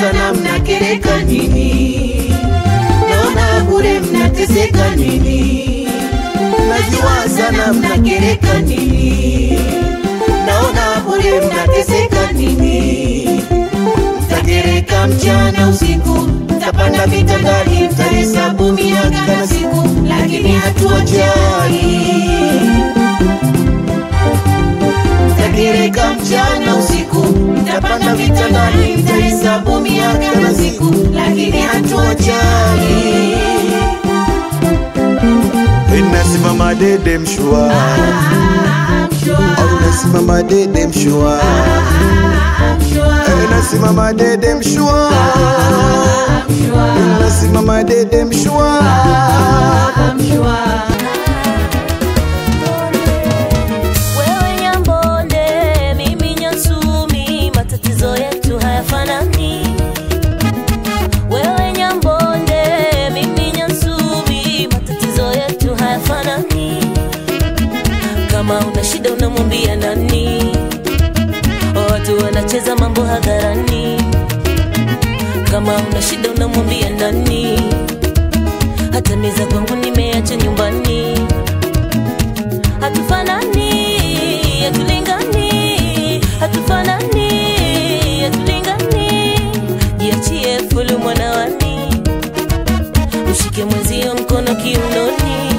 sana mnakereka nini? Naona bure mnateseka nini? Najua sana mnakereka nini? Naona bure mnateseka nini? Mtakereka mchana usiku, mtapanda vitandani, mtahesabu miaka na siku, lakini hatuwajali. Mtakereka mchana usiku, mtapanda vitandani, mtahesabu miaka na siku, lakini hatuwajali. Nasimama dede mshua, nasimama dede mshua, nasimama dede mshua, nasimama dede mshua. Wewe Nyambonde, mimi Nyansumi, matatizo yetu hayafanani. Wewe Nyambonde, mimi Nyansumi, matatizo yetu hayafanani. Kama una shida unamwambia nani? Watu wanacheza mambo hadharani. Kama una shida unamwambia nani? Hata meza kwangu nimeacha nyumbani. Hatufanani, hatulingani, hatufanani, hatulingani. Jiachie fulu mwanawani, mshike mwenzio mkono kiunoni.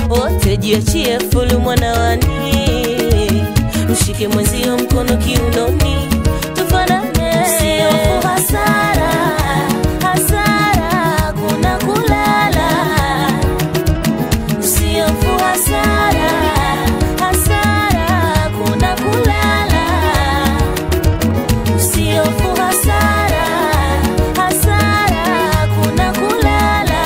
Wote jiachie fulu mwanawani, mshike mwenzio mkono kiunoni. Tufanane, sio hasara, hasara kuna kulala. Sio hasara, hasara kuna kulala. Sio hasara, hasara kuna kulala.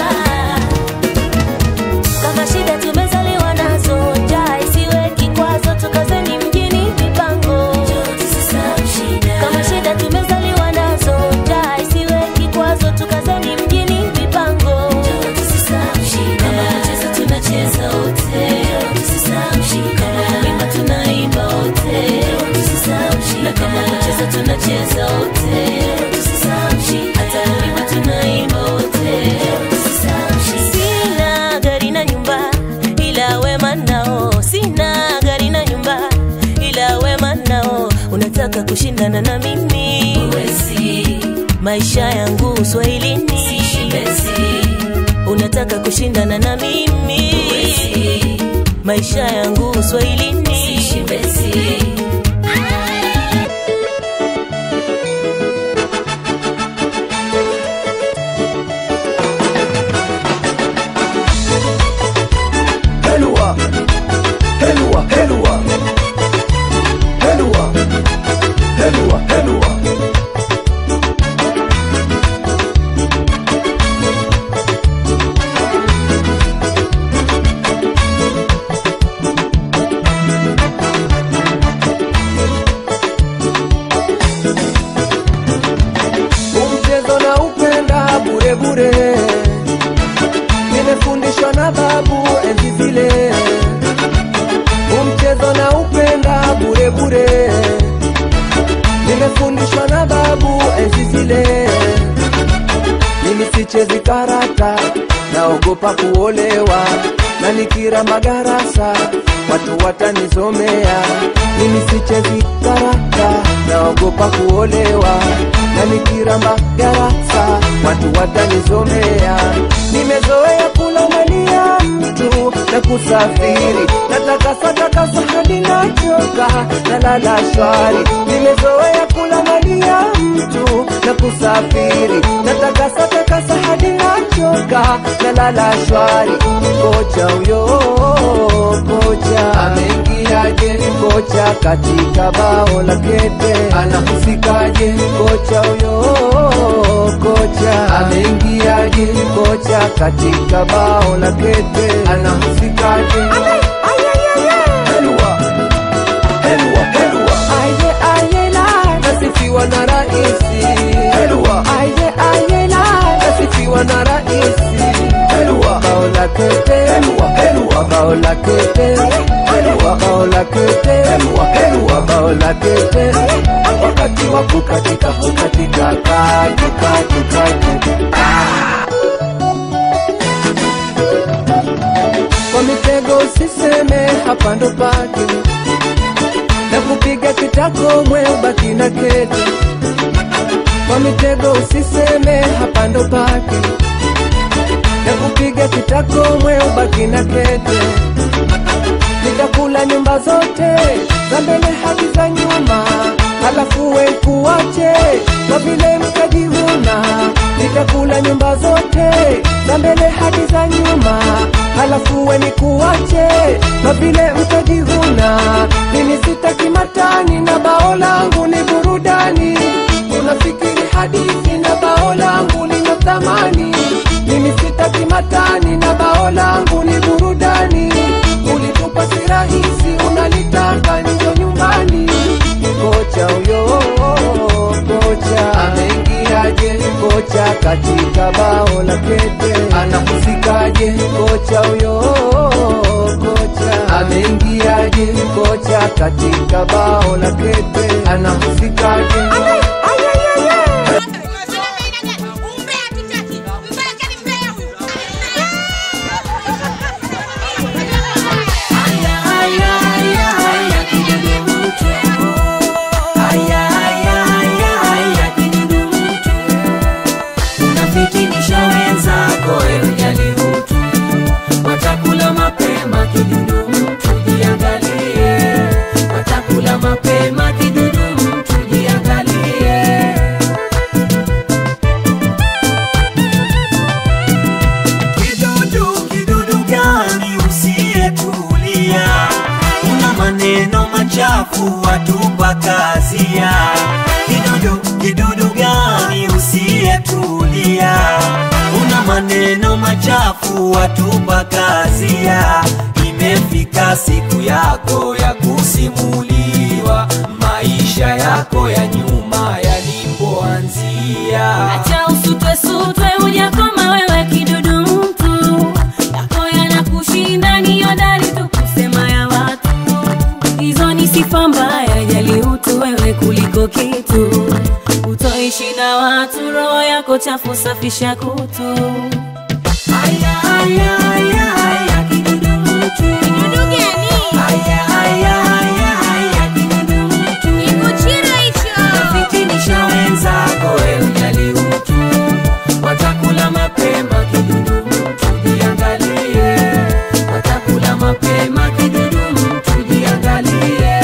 Kama shida tumezaliwa nazo, njaa isiwe kikwazo, tukazeni mjini mipango. Kama shida tumezaliwa nazo, njaa isiwe kikwazo, tukazeni mjini mipango. Kama kucheza tunacheza wote, kama kuimba tunaimba wote, na kama kucheza tunacheza wote, hata kuimba tunaimba wote. Sina gari na nyumba ila wema nao, sina gari na nyumba ila wema nao. Unataka kushindana na mimi? Huwezi. Maisha yangu Uswahilini, sishibezi. Unataka kushindana na mimi? Huwezi. Maisha yangu Uswahilini, sishibezi. Helwa, helwa, helwa, helwa, helwa, helwa. Mchezo na upenda bure bure, nimefundishwa na babu enzi zile. Mchezo na upenda bure bure, nimefundishwa na babu enzi zile. Mimi sichezi karata, naogopa kuolewa, na nikiramba garasa watu watanizomea. Mimi sichezi karata, naogopa kuolewa, na nikiramba garasa watu watanizomea. Nimezoea kula mali ya mtu na kusafiri, natakasa takasa hadi nachoka nalala shwari. Nimezoea kula mali ya mtu na kusafiri, natakasa takasa hadi nachoka nalala shwari. Kocha huyo kocha ameingiaje? Kocha katika bao la kete anahusikaje? Kocha huyo kocha ameingiaje? Kocha katika bao la kete anahusikaje? Helwa, helwa, helwa, Aye aye la, nasifiwa na raisi. Helwa, Aye aye la, nasifiwa na raisi. Helwa, Bao la kete, helwa, helwa, bao la kete, helwa, Bao la kete, Helwa, helwa. Bao la kete. Wakati wa kukatika hukatika katu katu katu. Kwa mitego usiseme hapa ndo pake, na kupiga kitako mwe ubaki na kete. Kwa mitego usiseme hapa ndo pake, na kupiga kitako mwe ubaki na kete. Nitakula nyumba zote za mbele hadi za nyuma, halafu we kuache kwa vile mtajivuna. Nitakula nyumba zote za mbele hadi za nyuma, halafu we nikuache kwa vile mtajivuna. Mimi sitaki matani na bao langu ni burudani, unafikiri hadithi na bao langu ni thamani. Mimi sitaki matani na bao langu ni burudani, ulitupa si rahisi unalitaka njo nyumbani. Kocha huyo kocha ameingiaje? Kocha katika bao la kete anahusikaje? Kocha huyo kocha ameingiaje? Kocha katika bao la kete anahusikaje? Watu kidudu, kidudu gani usiyetulia? Una maneno machafu watu pakazia. Imefika siku yako ya kusimuliwa maisha yako ya nyuma yalipoanzia. Acha usutwe sutwe hujakoma wewe kidudu mtu, yako yanakushinda ni hodari tu kusema ya watu. Hizo ni sifa mbaya, jali utu wewe kuliko kitu. Utoishi na watu, roho yako chafu safisha kutu. Aya, aya, aya, aya, kidudu mtu. Kidudu gani? Aya, aya, aya, aya, kidudu mtu. Nikuchira hicho. Unafitinisha wenzako, we hujali utu. Watakula mapema kidudu mtu, jiangalie. Watakula mapema kidudu mtu, jiangalie.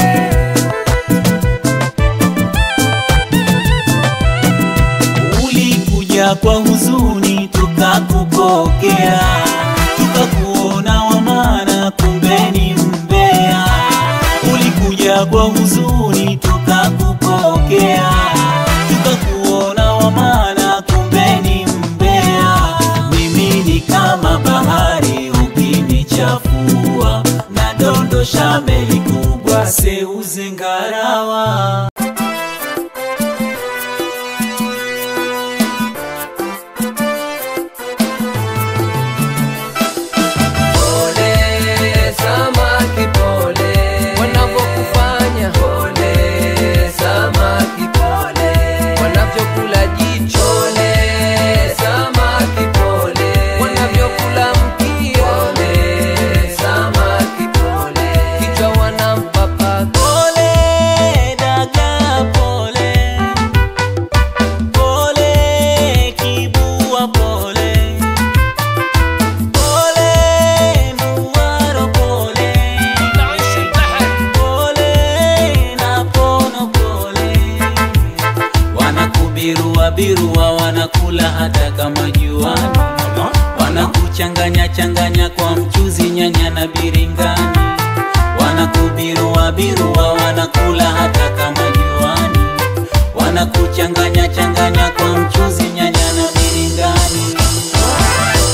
Ulikuja kwa huzuni tukakupokea, tukakuona wa maana kumbe ni mbea. Ulikuja kwa huzuni tukakupokea, tukakuona wa maana kumbe ni mbea. Mimi ni kama bahari ukinichafua, na dondosha meli kubwa seuze ngarawa. Birua wanakula hata kama juani, wanakuchanganya changanya kwa mchuzi nyanya na biringani. Wanakubirua birua wanakula hata kama juani, wanakuchanganya changanya kwa mchuzi nyanya na biringani.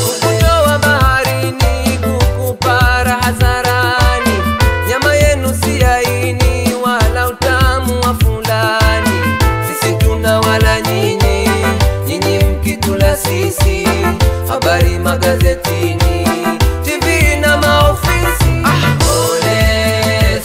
Kukutoa baharini kukupara hadharani, nyama yenu si aini wala utamu wa fulani. Sisi tuna wala nyinyi, nyinyi mkitula sisi, habari magazetini, TV na maofisi. Pole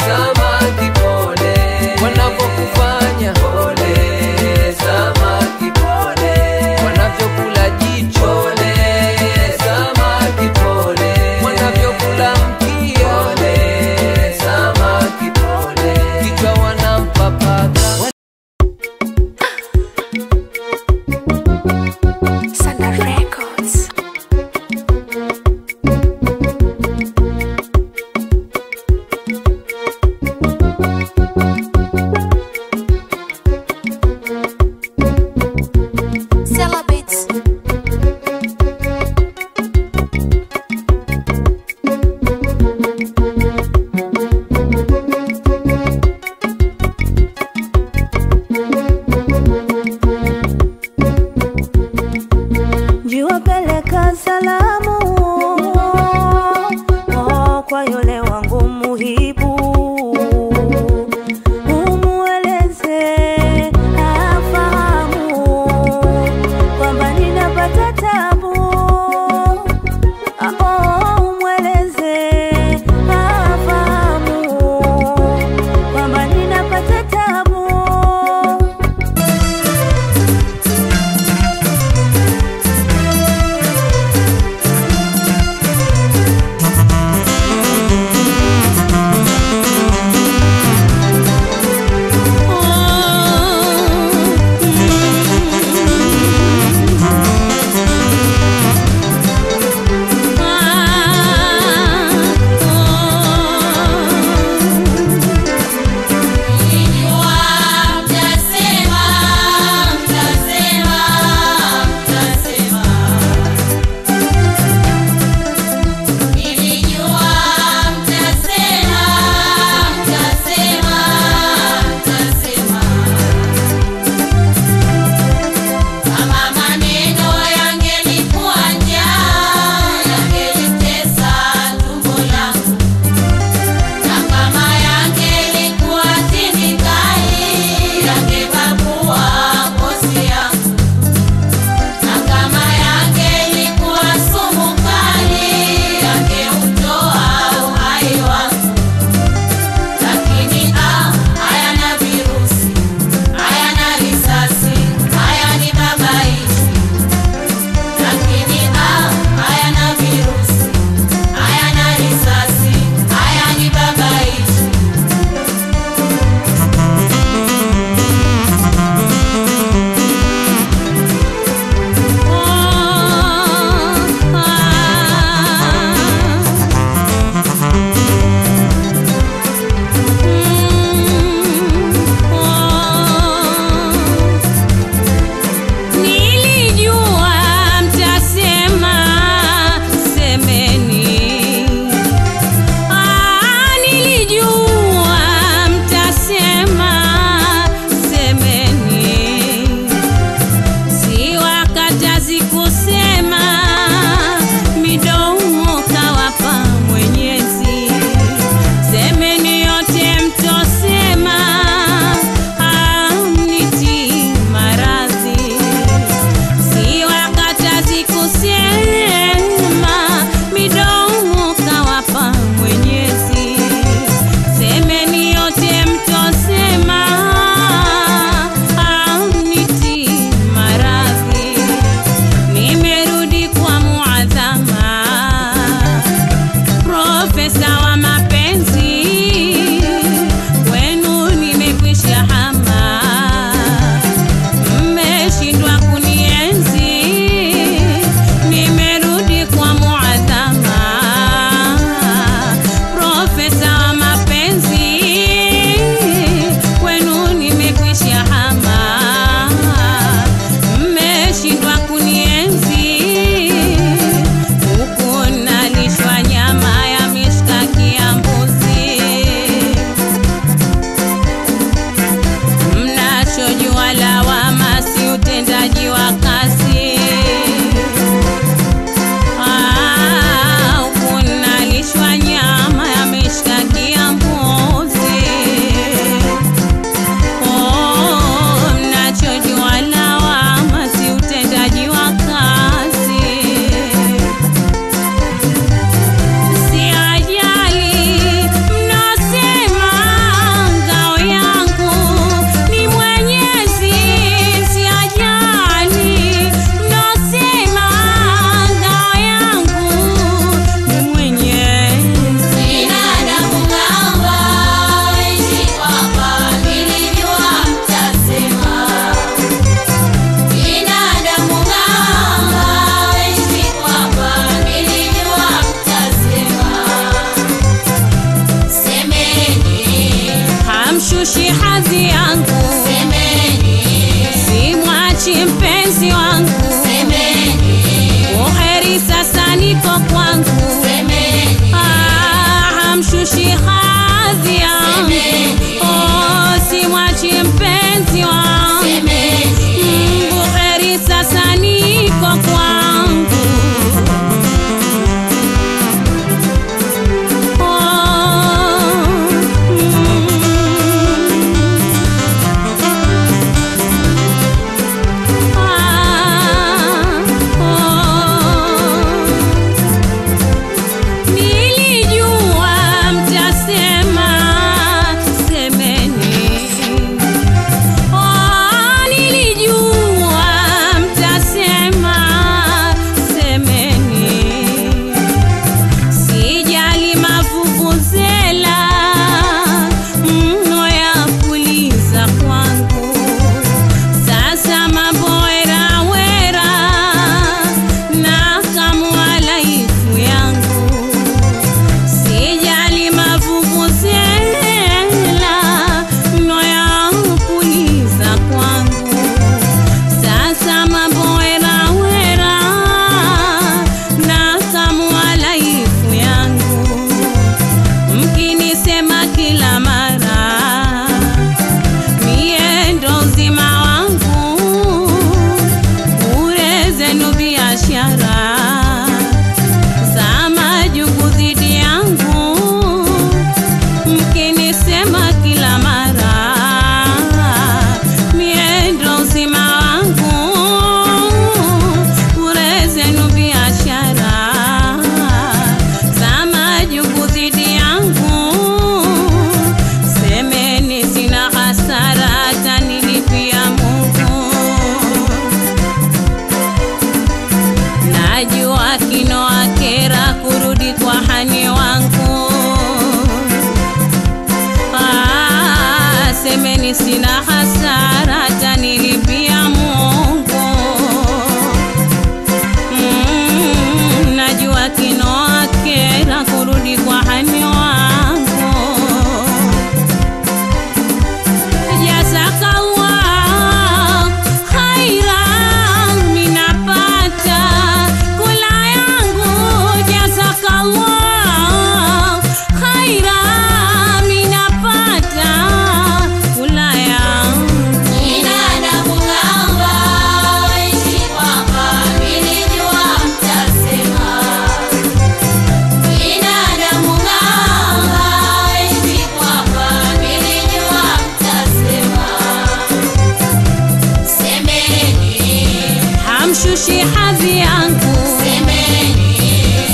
Hamshushi hadhi yangu, Semeni,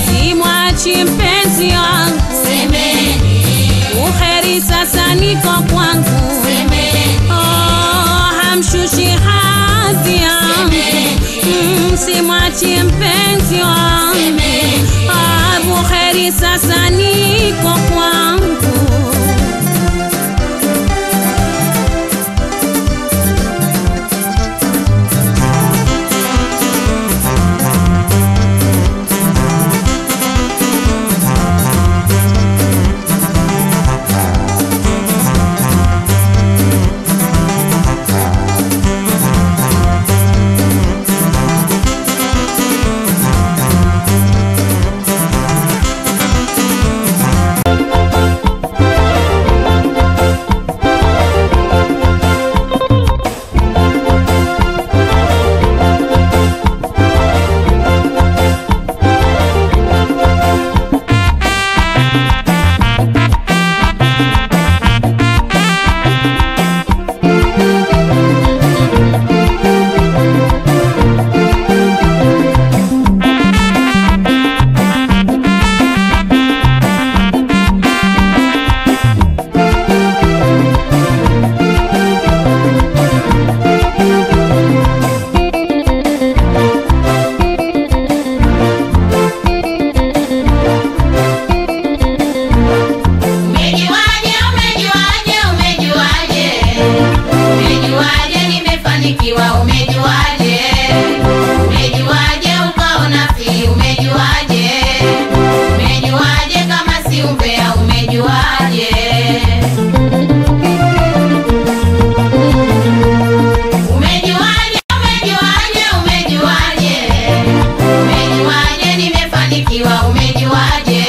simwachi mpenzi wangu, semeni, uheri sasa niko kwangu. Semeni, Oh, hamshushi hadhi yangu, simwachi mpenzi wangu, semeni, ah, buheri sasa niko kwangu. Umejuaje, umejuaje, umejuaje? Umejuaje nimefanikiwa, umejuaje? Umejuaje ukaona fi, umejuaje? Umejuaje kama si umbea, umejuaje? Umejuaje, umejuaje, umejuaje? Umejuaje nimefanikiwa, umejuaje?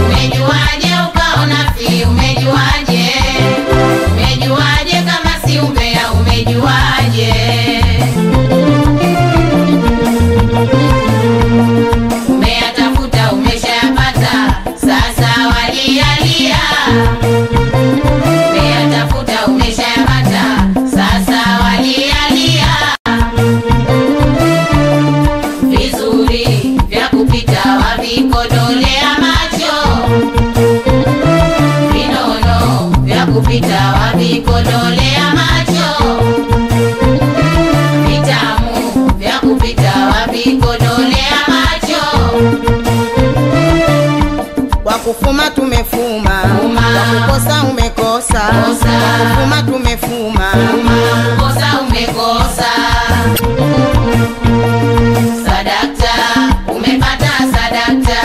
Umejuaje ukaona fi, umejuaje? Umejuaje kama si umbea, umejuaje? Umeyatafuta, umeshayapata, sasa walialia. Umeyatafuta, umeshayapata, sasa walialia. Vizuri vya kupita wavikodolea macho, vinono vya kupita wavikodolea macho, vitamu vya kupita wavikodolea macho. Kwa kufuma tumefuma, Fuma. kwa kukosa umekosa, Kosa. kwa kufuma tumefuma, Kosa umekosa, sadakta umepata, sadakta,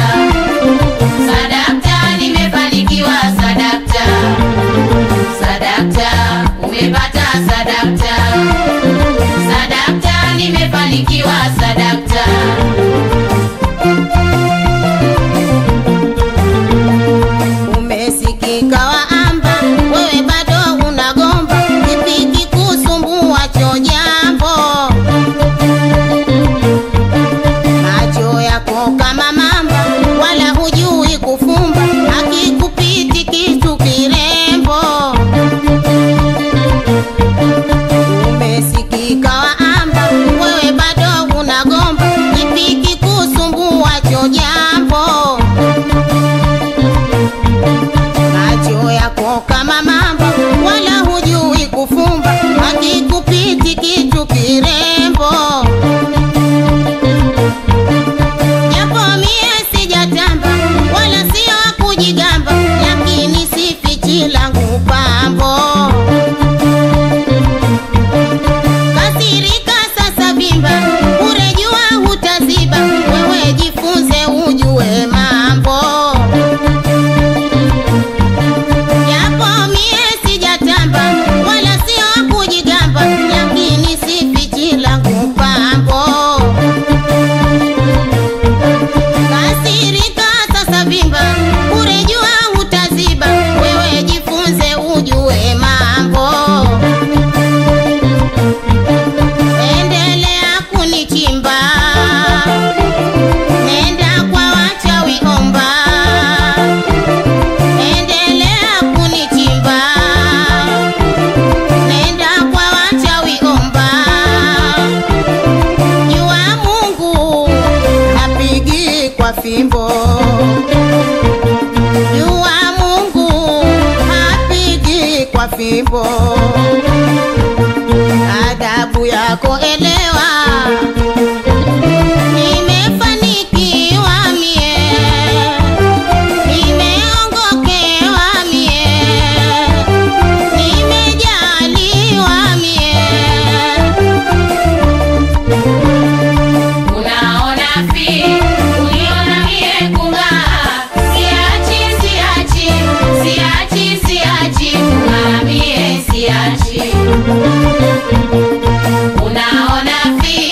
sadakta nimefanikiwa, sadakta, sadakta umepata, sadakta, sadakta nimefanikiwa, sadakta. Umesikika waamba, wewe bado unagomba, kipi kikusumbuacho jambo? Macho yako kama mamba, wala hujui kufumba, hakikupiti kitu kirembo. Umesikika waamba, wewe bado fimbo. Jua Mungu hapigi kwa fimbo. Adabu yako elewa, nimefanikiwa mie, nimeongokewa mie, nimejaliwa mie. Unaona fi, uliona mie kung'aa. Siachi, siachi, siachi, siachi kung'aa mie siachi. Unaona fi,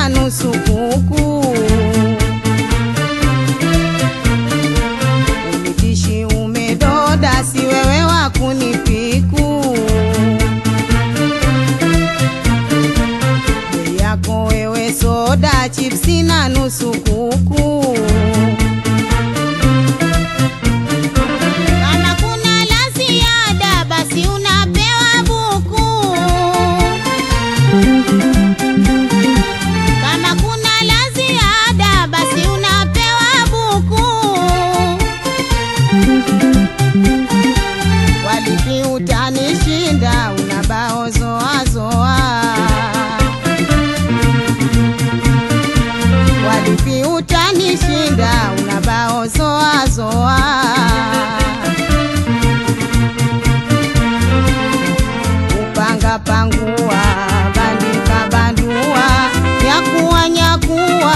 na nusu kuku. Unitishi umedoda, si wewe wa kunipiku. Bei yako wewe soda, chipsi na nusu kuku. Kama kuna la ziada basi unapewa buku. Kama kuna la ziada basi unapewa buku. Walipi utanishinda, unabao zoa zoa. Walipi utanishinda, unabao zoa zoa. Upanga pangua, bandika bandua, nyakuwa nyakuwa,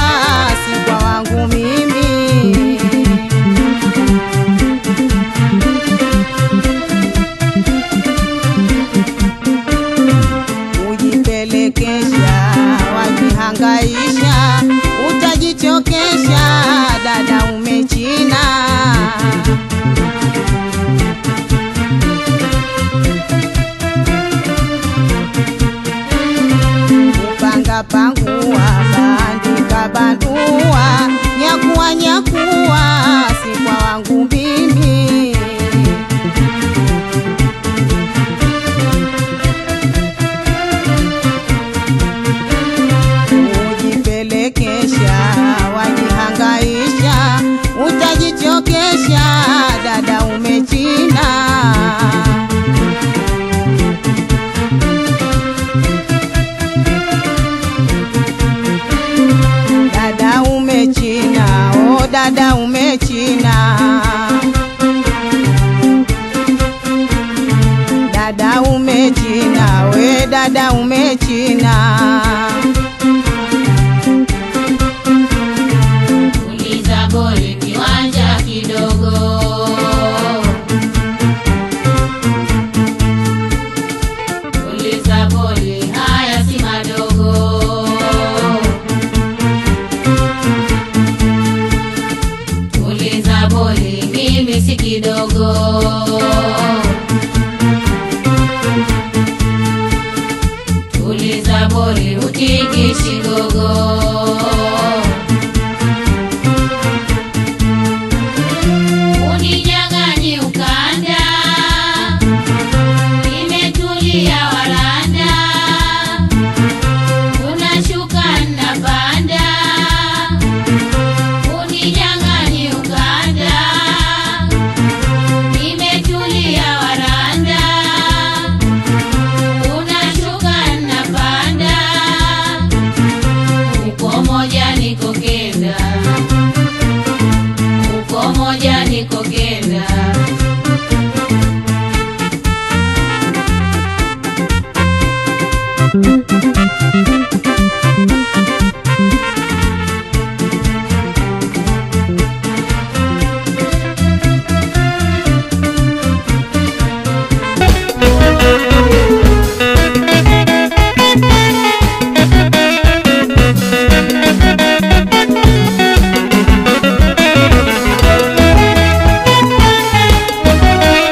si kwa wangu mimi. Ujipelekesha, wajihangaisha, utajichokesha, dada umechina. Upanga pangua, bandika bandua, nyakuwa nyakuwa, si kwa wangu mimi. Ujipelekesha, wajihangaisha, utajichokesha, dada umechina. Dada umechina, oh dada umechina. Dada umechina, we dada umechina. Uliza goli kiwanja kidogo. Uliza goli haya si madogo. Uliza goli mimi si kidogo. Uliza goli utikishi gogo. Uninyang'anyi ukanda, nimetulia waranda, unashuka napanda. Uninyang'anyi ukanda, nimetulia waranda, unashuka napanda. Uko moja niko kenda, uko moja niko kenda. Thank you.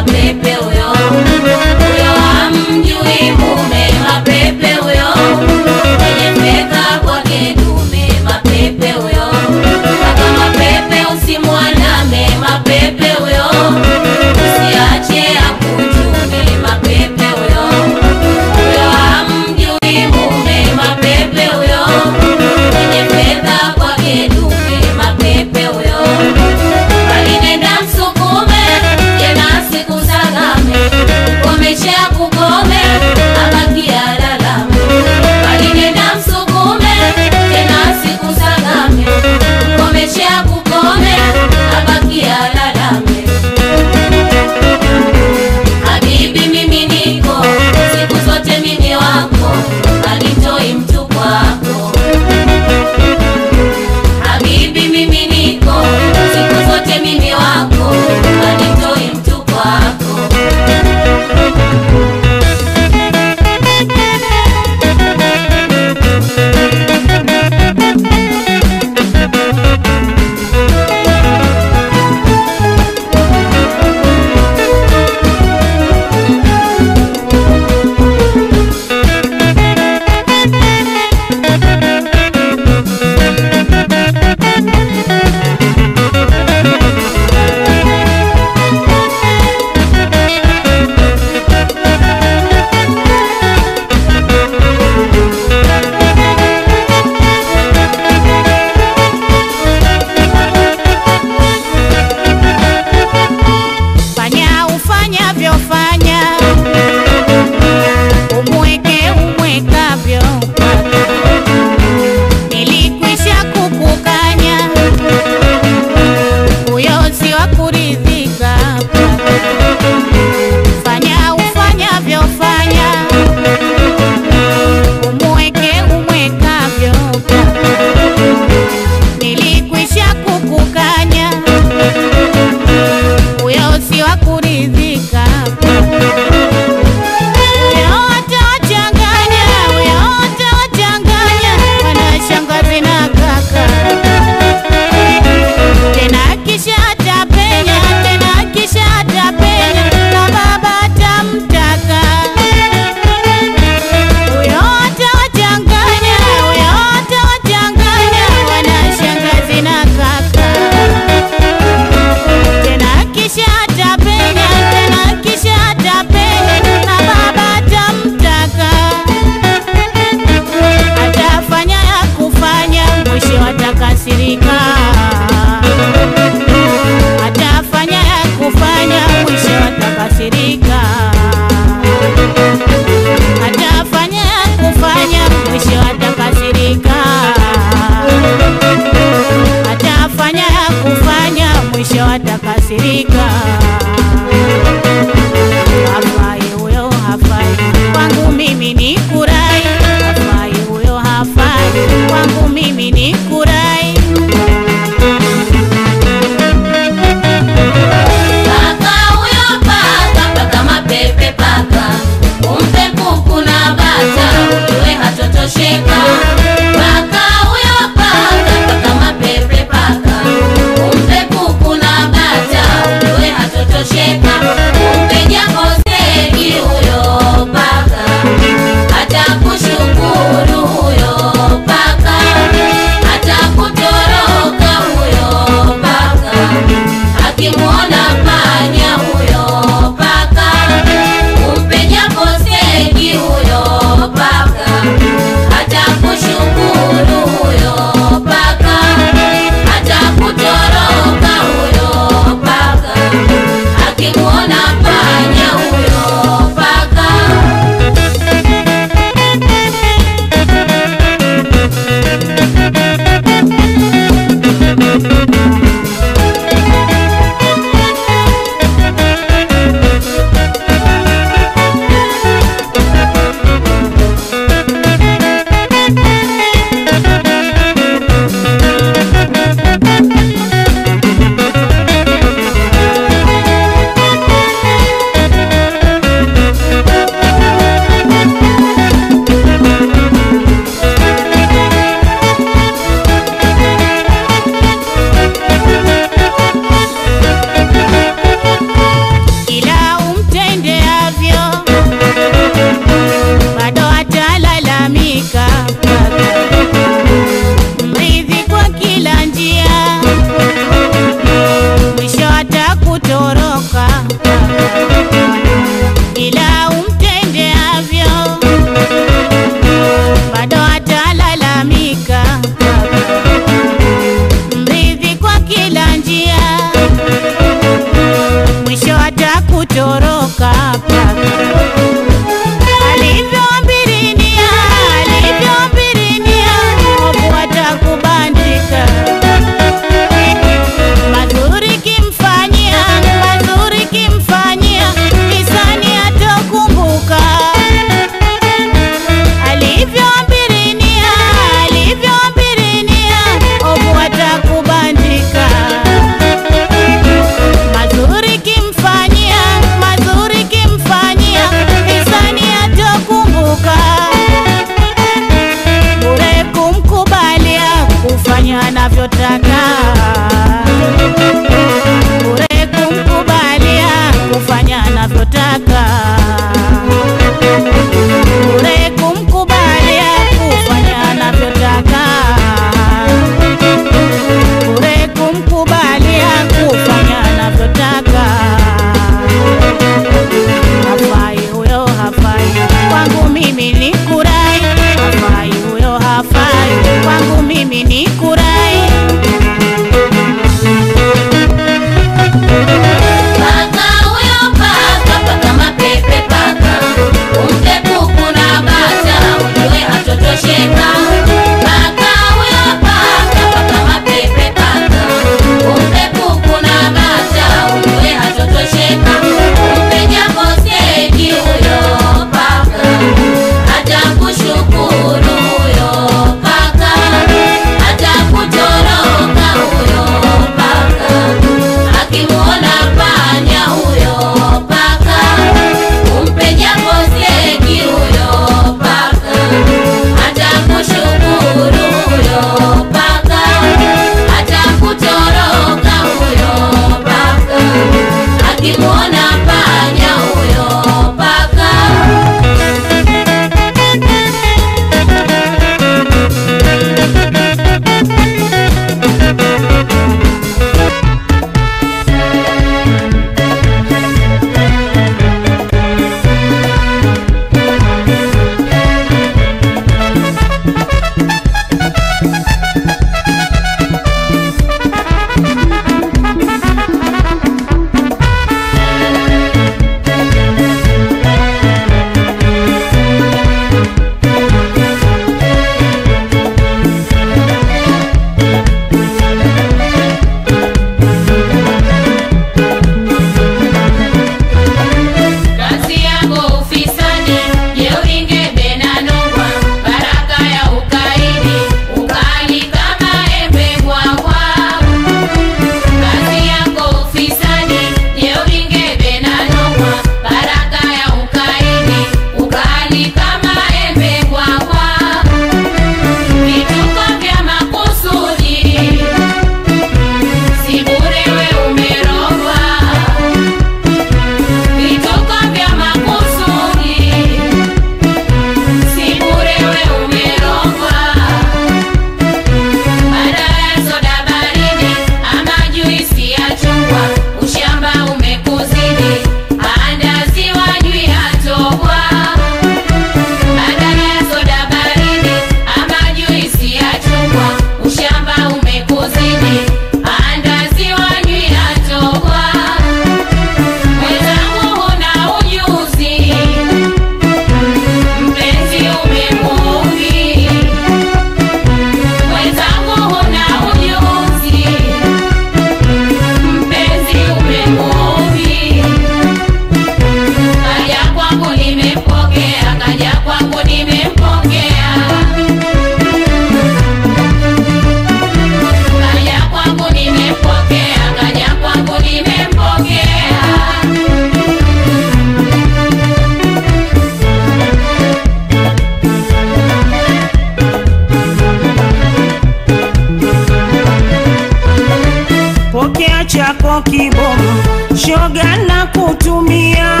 Chako kibomu shoga na kutumia,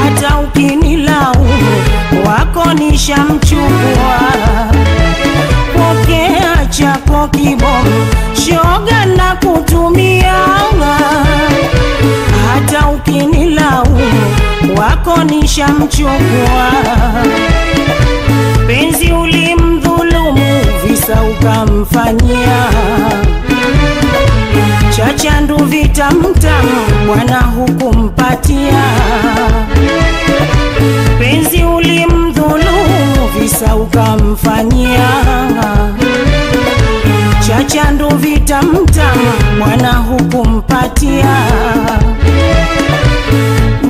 hata ukinilaumu wako nishamchukua. Pokea chako kibomu shoga na kutumia, hata ukinilaumu wako nishamchukua. Penzi ulimdhulumu visa ukamfanyia, chacha ndu vitamtamu bwana hukumpatia. Penzi ulimdhulumu visa ukamfanyia, chacha ndu vitamtamu bwana hukumpatia.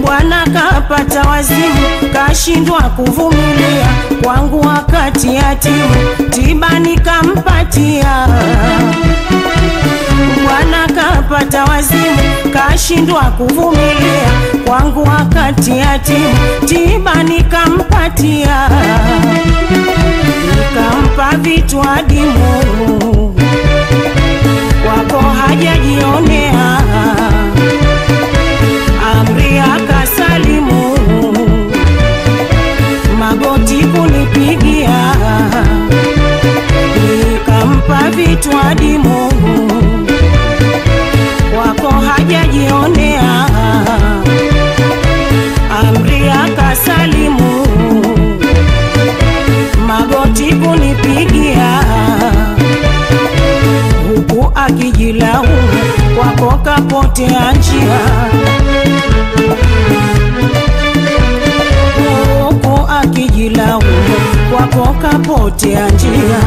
Bwana kapata wazimu kashindwa kuvumilia, kwangu wakati yatimu tiba nikampatia. Bwana kapata wazimu kashindwa kuvumilia, kwangu wakati yatimu tiba nikampatia. Nikampa vitu adimu kwako hajajionea, amri akasalimu magoti kunipigia. Nikampa vitu adimu kwako hajajionea, amri akasalimu magoti kunipigia. Huku akijilaumu kwako kapotea njia, huku akijilaumu kwako kapotea njia.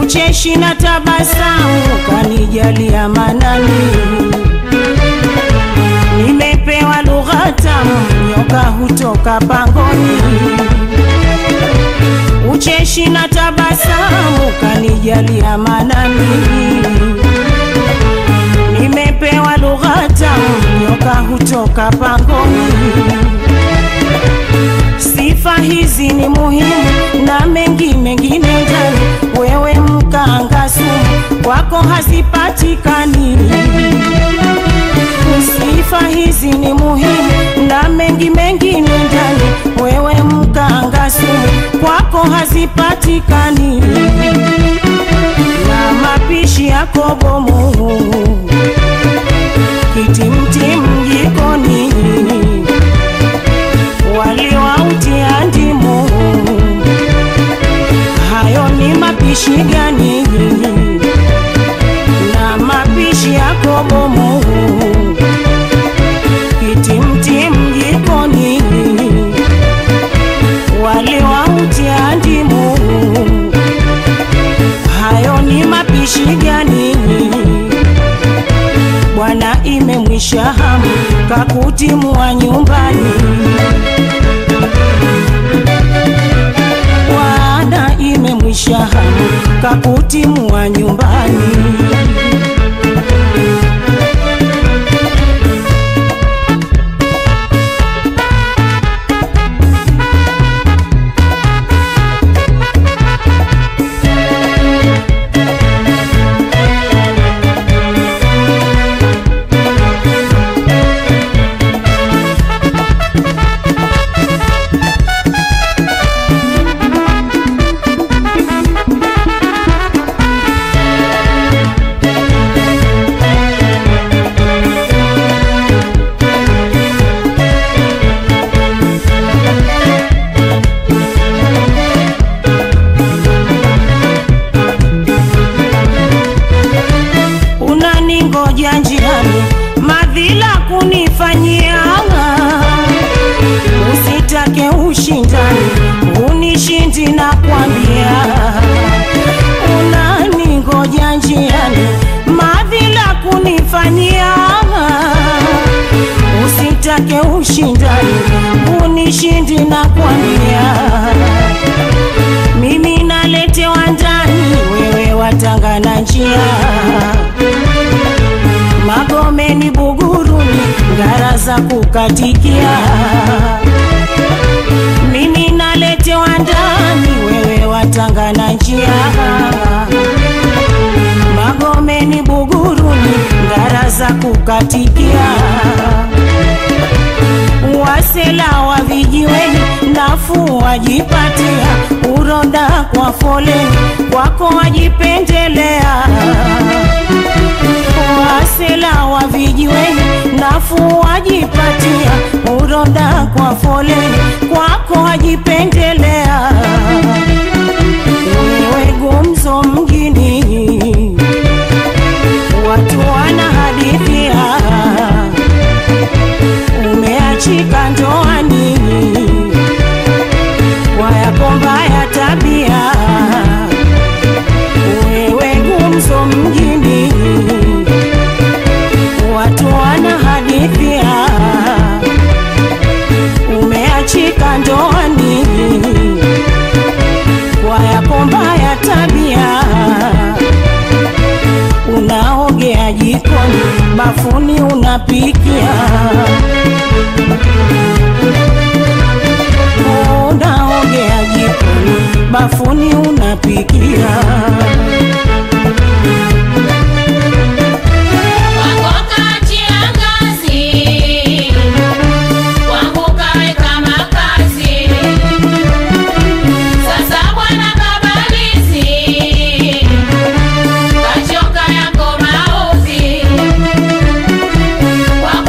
Ucheshi na tabasamu kanijalia manani, nimepewa lugha tamu nyoka hutoka pangoni. Ucheshi na tabasamu kanijalia manani, nimepewa lugha tamu nyoka hutoka pangoni. Sifa hizi ni muhimu na mengi mengine ndani, wewe kwako hazipatikani. Sifa hizi ni muhimu na mengi mengine ndani, wewe mkanga sumu kwako hazipatikani. Na mapishi yako bomu, kitimtim jikoni, wali wautia ndimu, hayo ni mapishi gani? Na mapishi yako bomu, kitimtim jikoni, wali wautia ndimu, hayo ni mapishi gani? Bwana imemwisha hamu kakutimua nyumbani, Bwana imemwisha hamu kakutimua nyumbani. Unaningoja njiani, madhila kunifanyia, usitake ushindani, unishindi na kwambia. Unaningoja njiani, madhila kunifanyia, usitake ushindani, unishindi na kwambia. Mimi naletewa ndani, wewe watangana njia, Magomeni Buguruni, ngara za kukatikia. Mimi naletewa ndani, wewe watangana njia, Magomeni Buguruni, ngara za kukatikia. Wasela wa vijiweni nafuu wajipatia, uronda kwa foleni kwako wajipendelea. Wasela wa vijiweni nafuu wajipatia, uronda kwa foleni kwako wajipendelea. Wewe gumzo mjini, watu wanahadithia, umeachika ndoani kwa mbaya tabia. Wewe gumzo mjini, watu wanahadithia, umeachika ndoani kwa mbaya tabia. Unaogea jikoni, bafuni unapikia, unaogea jikoni, bafuni unapikia. Wako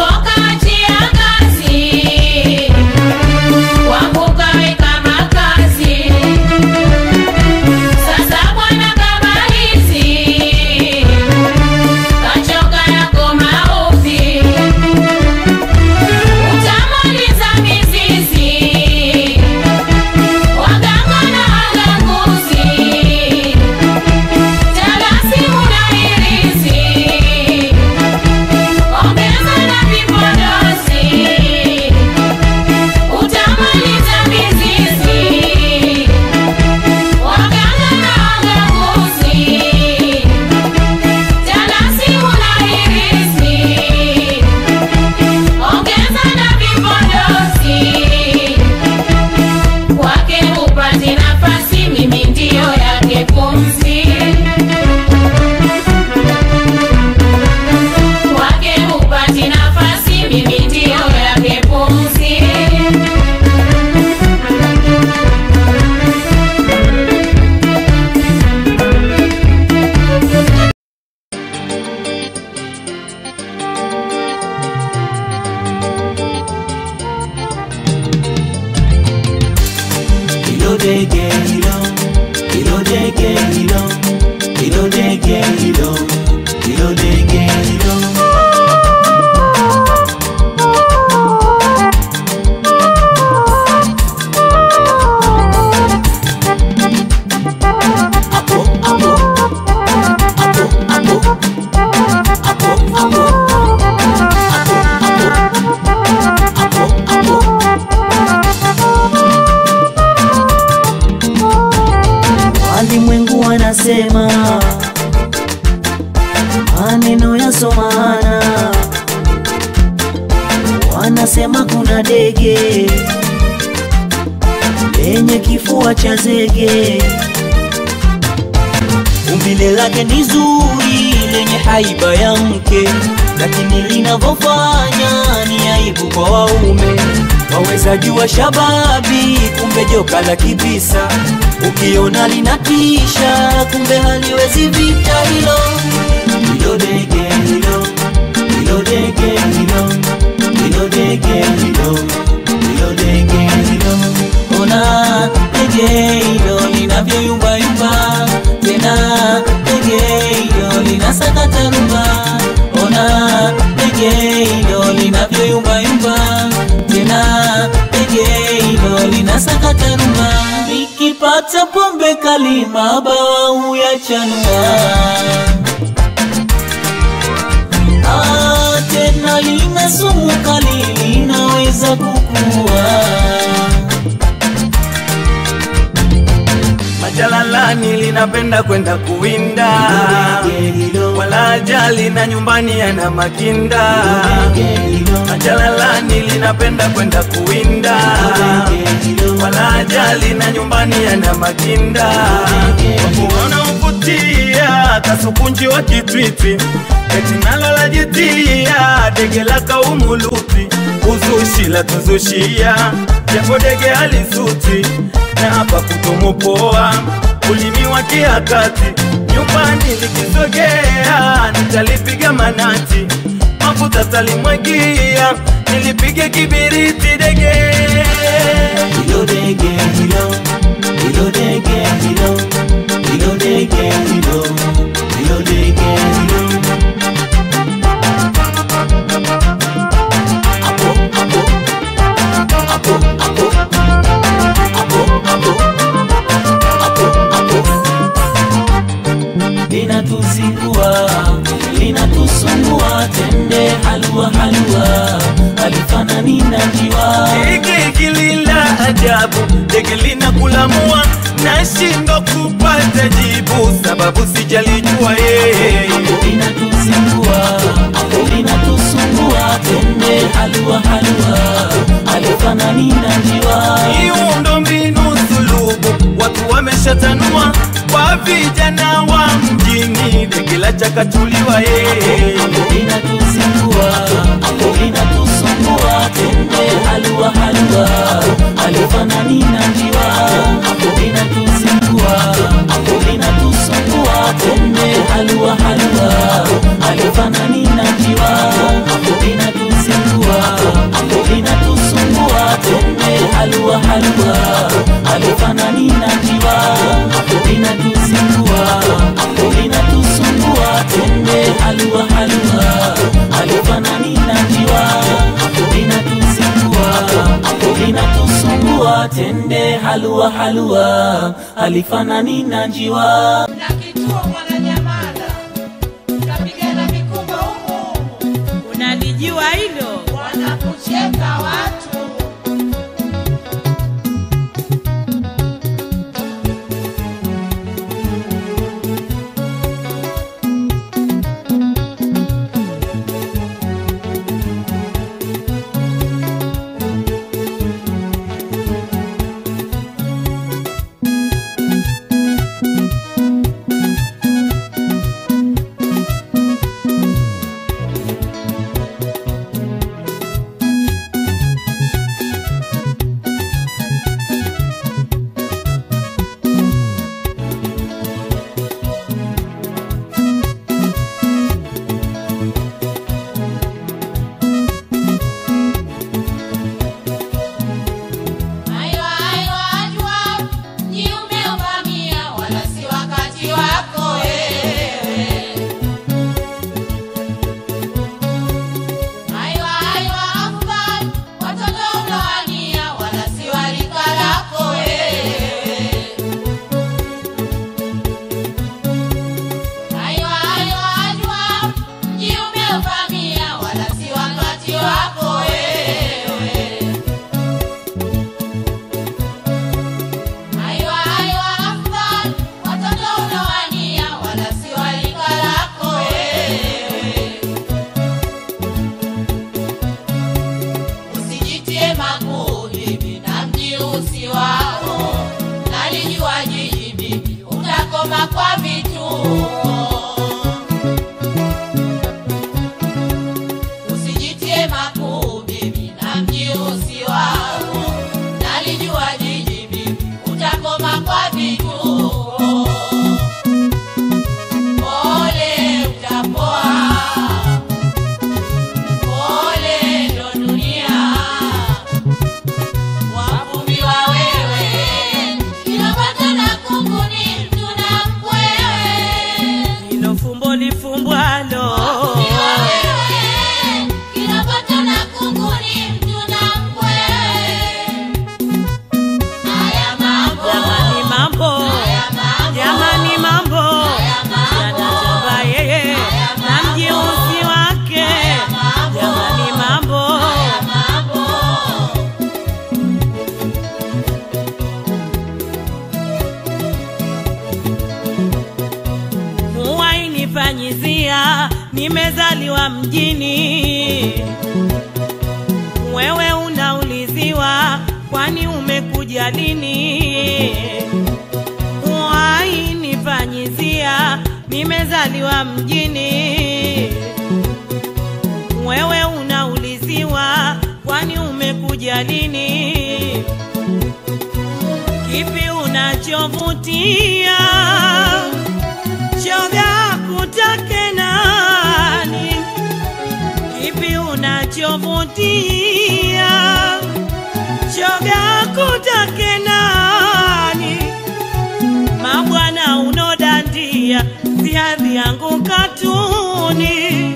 dege hilo, hilo dege hilo, hilo dege hilo, hilo dege hilo. Apo, apo, apo, apo, apo, apo, apo, apo, apo. Walimwengu wanasema maneno yasomana, wanasema kuna dege lenye kifua cha zege. Umbile lake ni zuri lenye haiba ya mke, lakini linavyofanya ni aibu kwa waume. Waweza jua shababi, kumbe joka la kibisa. Ukiona linatisha, kumbe haliwezi vita hilo. Hilo dege hilo, hilo dege hilo, hilo dege hilo, hilo dege hilo. Ona dege hilo linavyoyumba yumba, tena dege hilo linasakata rumba. Ona dege hilo linavyoyumba yumba, tena dege hilo linasakata rumba. Nikipata pombe kali mabawa huyachanua, tena lina sumu kali linaweza kukua. Majalalani linapenda kwenda kuwinda, wala ajali na nyumbani yana makinda. Majalalani linapenda kwenda kuwinda, wala ajali na nyumbani yana makinda. Wanaovutia kasukunji wa kitwitwi, eti nalo lajitia dege la kaumuluti. Uzushi la tuzushia japo dege alisuti, na hapa kutomopoa ulimi wa kiakati. Nyumbani likisogea nitalipiga manati, mafuta talimwagia nilipige kibiriti dege. Hilo dege hilo, hilo dege hilo, hilo dege hilo, hilo dege hilo. Apo, apo, apo, apo, apo, apo, apo, apo. Linatuzingua, linatusumbua, tende halua halua, halifanani na njiwa. Dege kilila ajabu, dege linakulamua, nashindwa kupata jibu sababu sijalijua. Linatuzingua, linatusumbua, tende halua halua, halifanani na njiwa. Miundo mbinu sulubu, watu wameshatanua, kwa vijana wa mjini dege la chakachuliwa. Linatuzingua, linatusumbua, tende halua halua, halifanani na njiwa. Linatuzingua, linatusumbua, tende halua halua, halifanani na njiwa. Linatuzingua, linatusumbua, tende halua halua, halifanani na njiwa. Linatuzingua, linatusumbua, tende halua halua, halifanani na njiwa. Linatuzingua, linatusumbua, tende halua halua, halifanani na njiwa. Na kituo Mwananyamala kapigana mikumbo humu, unalijua hilo? Wanakucheka watu. Nimezaliwa mjini, wewe unauliziwa kwani umekuja lini? Wai nifanyizia, nimezaliwa mjini, wewe unauliziwa kwani umekuja lini? Kipi unachovutia shoga kutake nani? Kipi unachovutia shoga kutake nani? Mabwana unodandia si hadhi yangu katuni,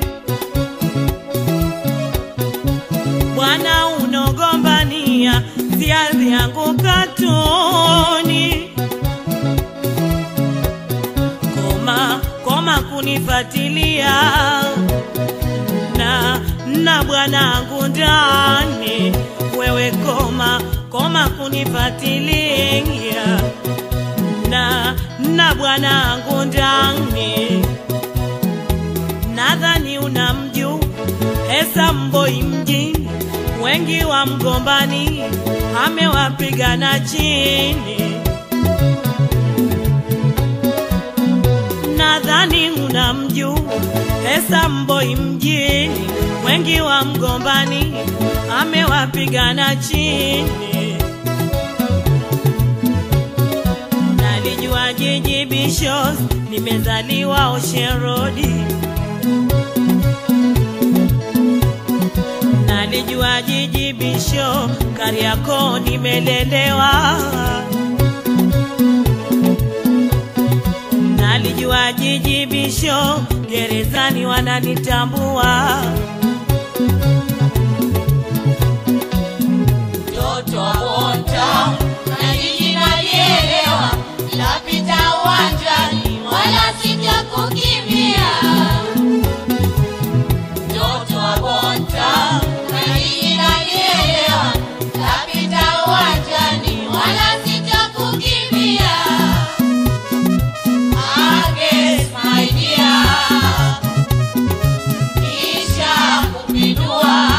bwana unogombania si hadhi yangu katuni. Koma koma kunifatilia na bwanangu ndani, wewe koma koma kunifatilia na bwanangu ndani. Nadhani unamjua Esa Mboi mjini, wengi wa mgombani amewapiga na chini. Nadhani unamjua Esa Mboi mjini, wengi wa mgombani amewapiga na chini. Nalijua jiji Bishos, nimezaliwa Ocean Road. Nalijua jiji Bisho, Kariakoo nimelelewa. Nalijua jiji Bisho, gerezani wananitambua. Mtoto wa na jiji nalielewa, lapita uwanjani wala sitakukimbia. Mtoto wa Bonta na jiji nalielewa, lapita uwanjani wala sitakukimbia. Ages my dear, kisha kupindua.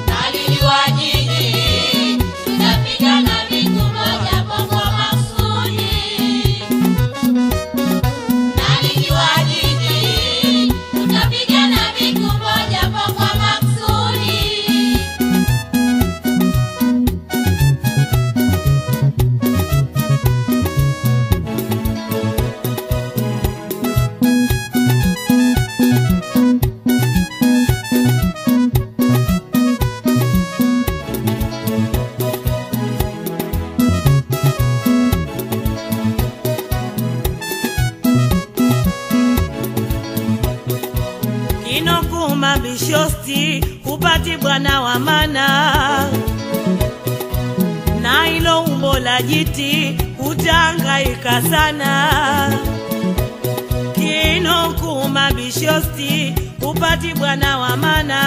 Nalijua jiji tunapigana vikubwa japo kwa makusudi. Nalijua jiji tunapigana vikubwa japo kwa makusudi. Kinokuma Bishosti upati bwana wa mana, na ilo umbo la jiti utahangaika sana. Kinokuma Bishosti upati bwana wa mana,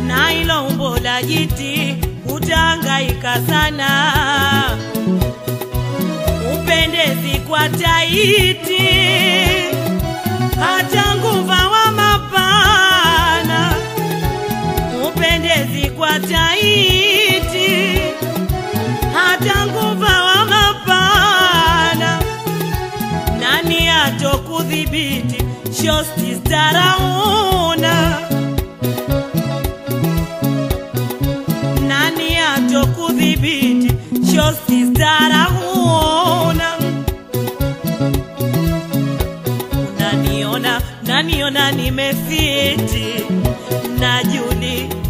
na ilo umbo la jiti utahangaika sana. Upendezi kwa taiti hata nguva wa mapana, upendezi kwa taiti hata nguva wa mapana. Nani atokudhibiti Shosti starauna? Nani atokudhibiti Shosti starauna? Naniona nimefiti,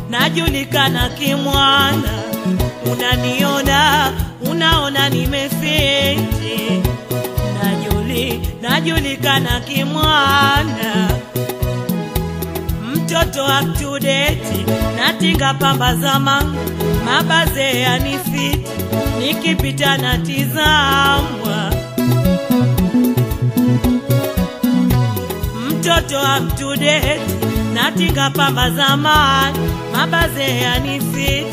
najulikana kimwana. Unaniona, unaona nimefiti, najulikana kimwana. Mtoto up to date, natinga pamba zama, mabaze yanifiti, nikipita natizamwa. Mtoto up to date, natinga pamba zamani, mabaze yanifiti,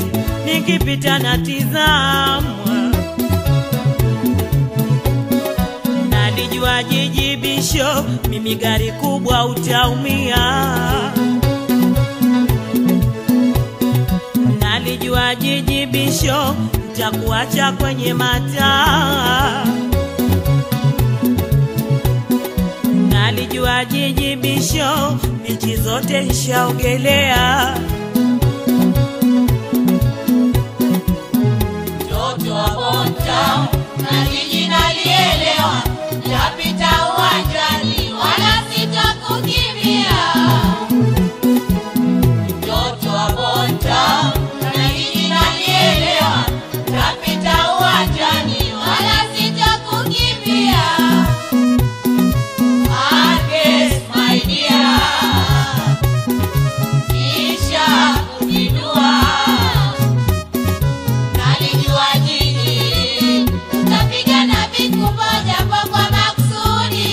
nikipita natizamwa. Nalijua jiji bisho, mimi gari kubwa utaumia. Nalijua jiji bisho, nitakuacha kwenye mataa. Nalijua jiji bisho, bichi zote nishaogelea. Mtoto wa Bontown, na jiji nalielewa, nitapita uwanjani wala sitakukimbia. Mtoto wa Bontown, na jiji nalielewa, nitapita uwanjani wala sitakukimbia. Agnes my dear, kisha kupindua. Nalijua jiji tutapigana vikubwa japo kwa makusudi.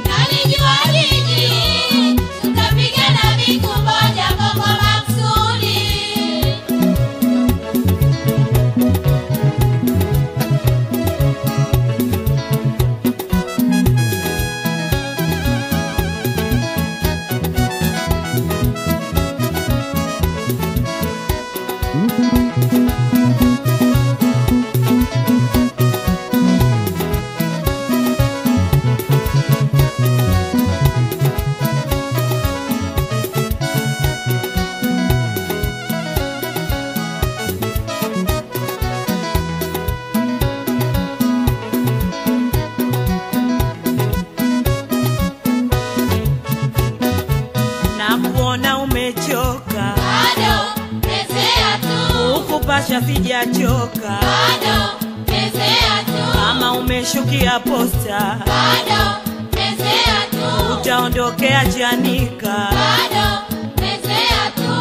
Nalijua jiji tutapigana vikubwa japo kwa makusudi. Na kuona umechoka, Bado pezea tu, ukupasha sijachoka. bado pezea tu, Kama umeshukia posta, bado pezea tu, utaondokea Chanika. bado pezea tu.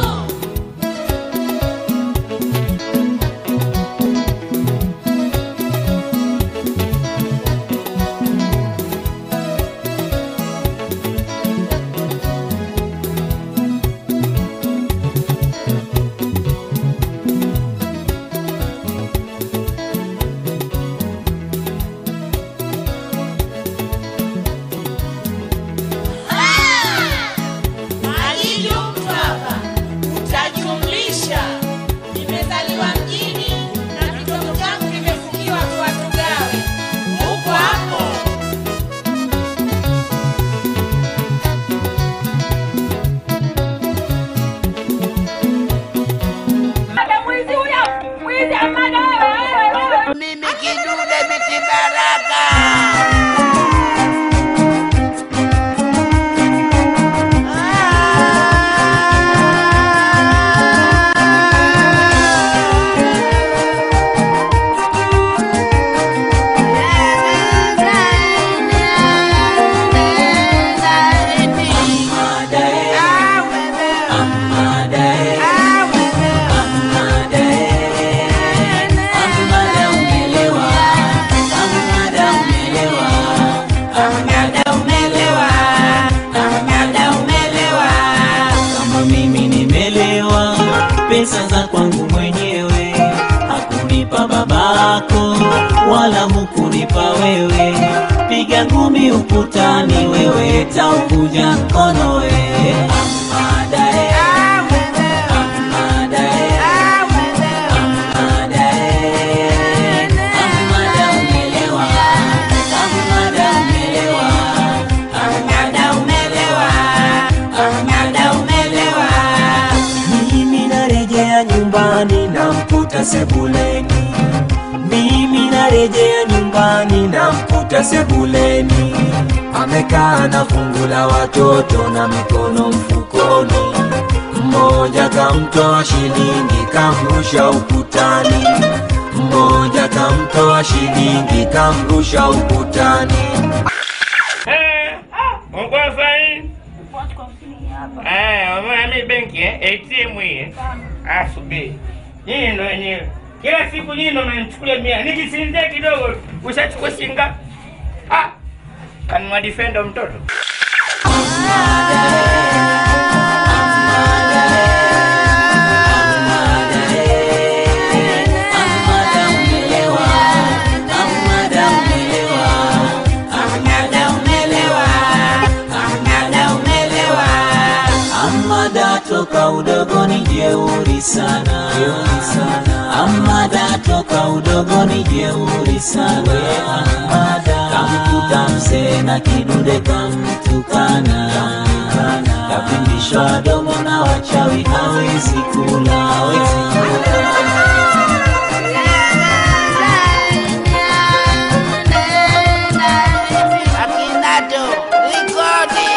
Utajumlisha nimezaliwa mjini na kitoto changu kimefungiwa kwa tugawe huko hapo. Mimi kidude miti baraka. Kama mimi nimelewa, pesa za kwangu mwenyewe, hakunipa babako wala hukunipa wewe. Piga ngumi ukutani wewe, tauvuja mkono we. Amadae, amadae, amadae, amada umelewa, amada umelewa, amada umelewa, amada umelewa. Mimi narejea nyumbani namkuta sebuleni. Mimi narejea nyumbani namkuta sebuleni. Amekaa na fungu la watoto na mikono mfukoni. Mmoja kamtoa shilingi kamrusha ukutani. Mmoja kamtoa shilingi kamrusha ukutani. Umeona benki ATM hii. Ah, subiri. Nyinyi ndio wenyewe. Kila siku nyinyi ndio mnanichukulia mia. Nikisinzia kidogo ushachukua shilingi. Ah. Kanunua defender mtoto. Amada umelewa, amada umelewa. Amada toka udogo ni jeuri sana, jeuri sana. Amada toka udogo ni jeuri sana. Amada kamkuta mzee na kidude kamtukana, kapindishwa domo na wachawi hawezi kula, hawezi kula. Akinato, rekodi.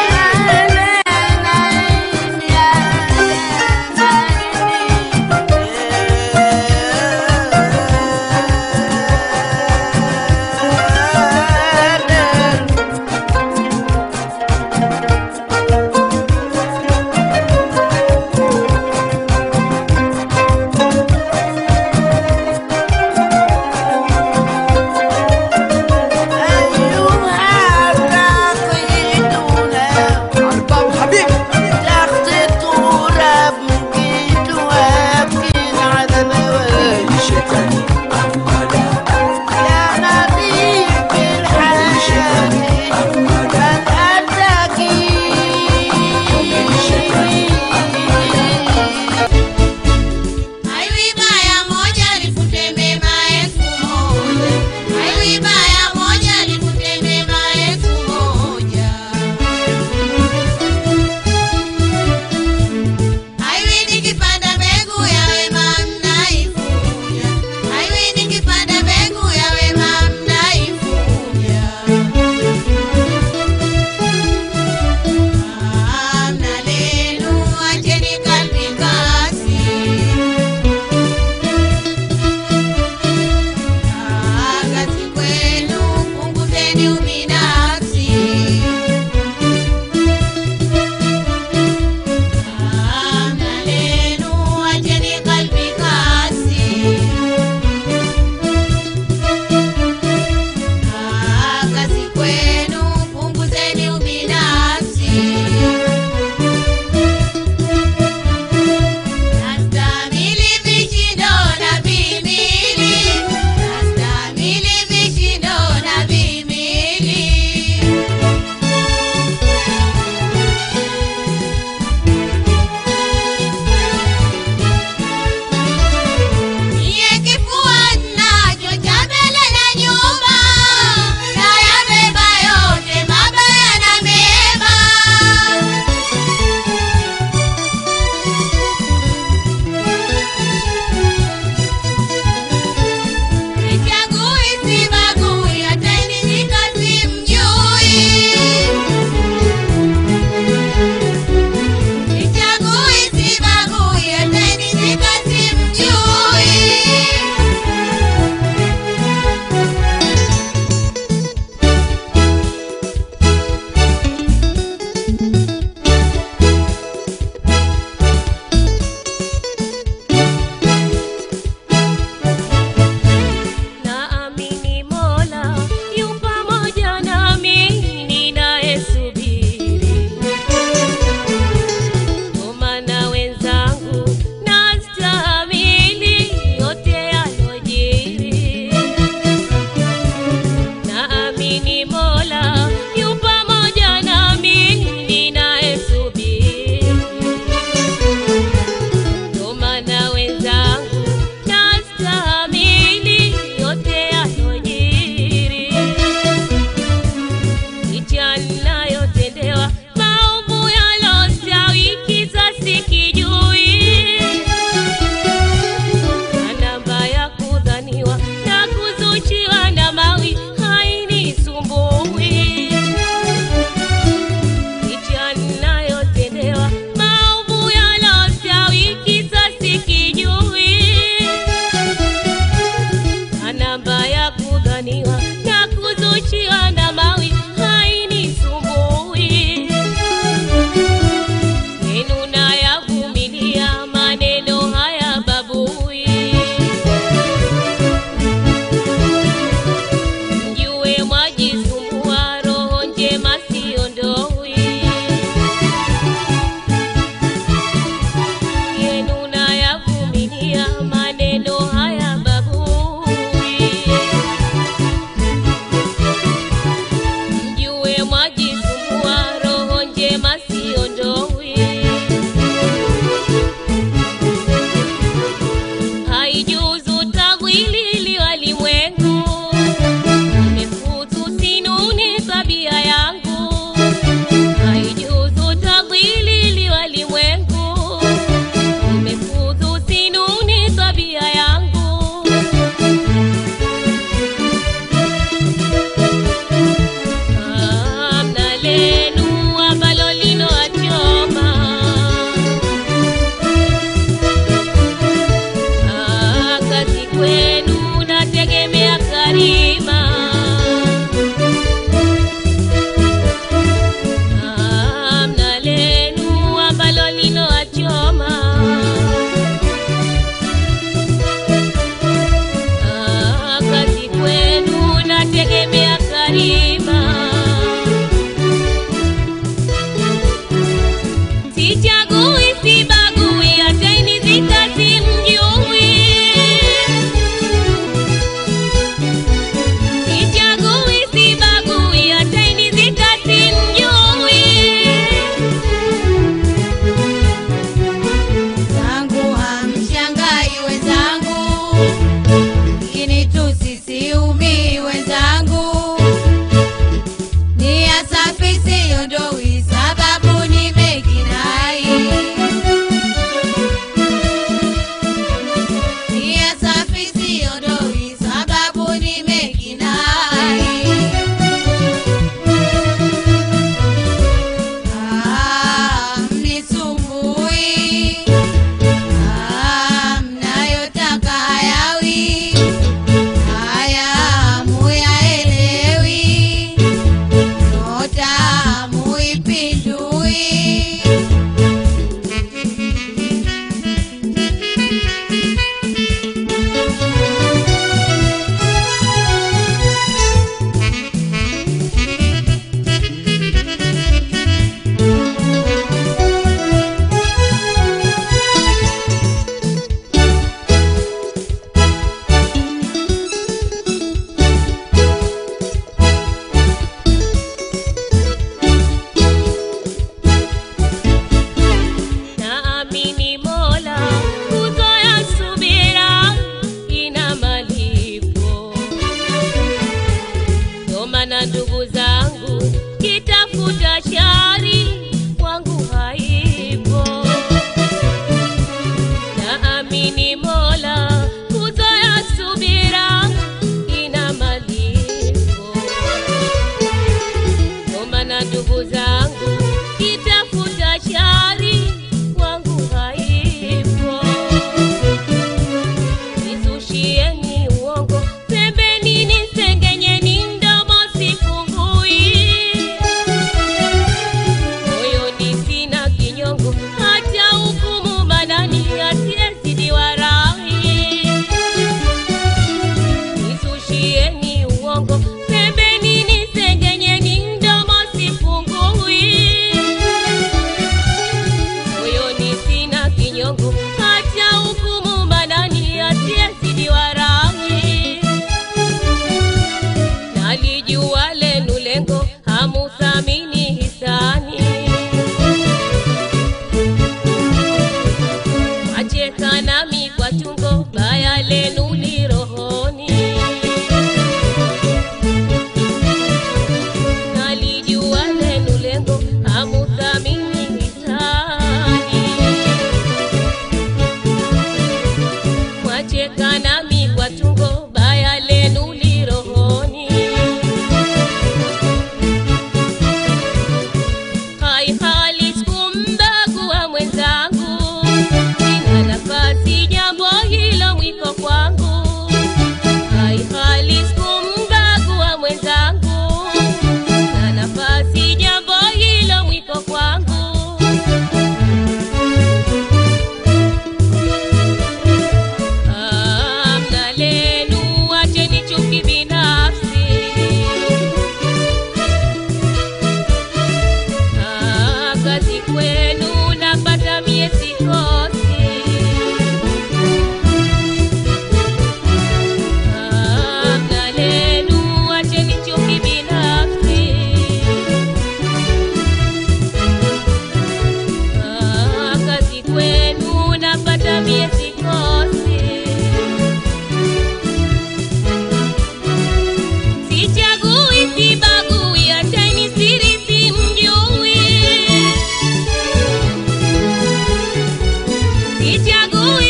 kinyongo, acha hukumu manani asiyezidi warangi. Nalijua lenu lengo, hamuthamini hisani. Wacheka nami kwa tungo, baya lenu li rohoni. Nalijua lenu lengo, hamuthamini hisani. Wacheka nami kwa tungo, baya lenu li rohoni. Hai hali sikumbagua mwenzangu, sina nafasi jambo hilo mwiko kwangu. Hai hali sikumbagua mwenzangu, sina nafasi jambo hilo mwiko kwangu. Mna lenu, acheni chuki binafsi. Kazi kwenu napata mie sikosi. Mna lenu, acheni chuki binafsi. Kazi kwenu napata mie sikosi. Sichagui, sibagui, acheni siri simjui. Sichagui,